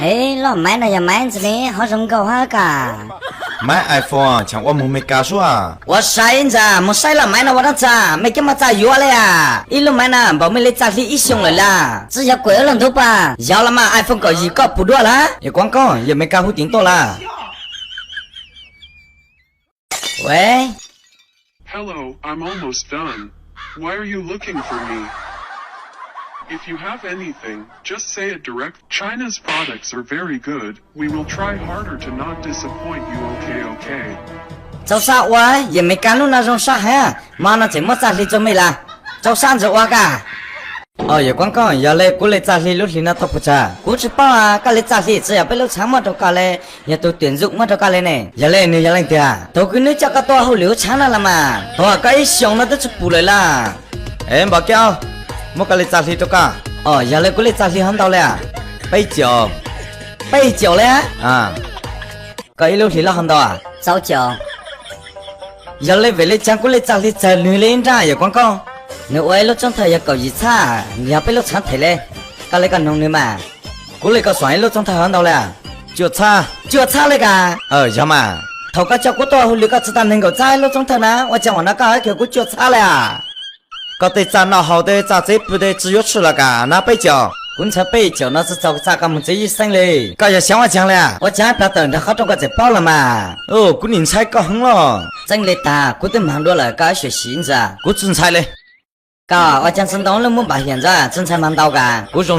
Ib lub maiv no yog maiv ntxwg ne, hov zoo nkauj hab ka. Maiv iPhone cheem ua moog Meskas suab. Ua sai ntxag, moog saib lub maiv no ua dlaab tsi, mej coj muaj txaj yuav le a. Ib lub maiv na npaum mej le txaj hli ib xyoos lawm laj. Tsi yog kuas ib lub ntug pas, yog los mas iPhone kaum yim koj pum dua lawm. Yawm Kuav Koob, yawm Meskas hu tim tuaj lawm. Wait. Hello, I'm almost done. Why are you looking for me? If you have anything, just say it direct. China's products are very good. We will try harder to not disappoint you, okay, okay? Txaus sab ua, yawm Meskas lub no zoo sab heev, mo no tseem muaj txaj hli rua mej lawm. Txaus sab ntxawg ua ka. Yawm Kuav Koob, yog le kuv le txaj hli lub hlis no tau puas tsawg? Kuv tsi paub, koj le txaj hli tsi yog peb lub tshaav muab rua koj le, yog tug tuyển dụng muab rua koj le ne. Yog le nwg yog leej twg? Tug kws nwb coj koj tuaj hauj lwm huv tshaav no los mas, tuag koj ib xyoos no twb tsi pum lawm laj. Es Npam Kiab, muab koj le txaj hli rua koj. Yog le kuv le txaj hli hov ntau le? Peb caum. Peb caum le? Koj ib lub hlis lub hov ntau? Txaus caum. Yog le vim le caag kuv le txaj hli txawg nwg le ib nrab yawm Kuav Koob? Nwg ua ib lub txoob thawj yog kaum yim txhab, nwg yog peb lub tshaav them le. Koj le koj noog nwg mas. Kuv le koj xuam ib lub txoob thawj hov ntau le? Cuaj txhab. Cuaj txhab le ka? Yog mas. Thaum koj coj kuv tuaj hauj lwm koj tsi tau neeg nkaum txhab ib lub txoob thawj na, ua caag ua no koj hab kws kuv cuaj txhab le a? Koj tej txaj noj haus tej txaj txev pw tej tsi yuav tshwj los ka na peb caum. Kuv ntshai peb caum no tsi txaus txaj koj moog txev ib xeeb le. Koj yog xyaav ua caag le? Ua caag plag tawm nrug qhov rooj koj txawm paub los mas. Kuv nim ntshai koj heev los. Txeeb le tag, kuv twb maag dua lawm koj xyuam xim ntxawg. Kuv tsi ntshai le. Koj ua caag tsi ntoo lub muab npam hiam ntxawg, tsi ntshai maag ntau ka? Kuv zoo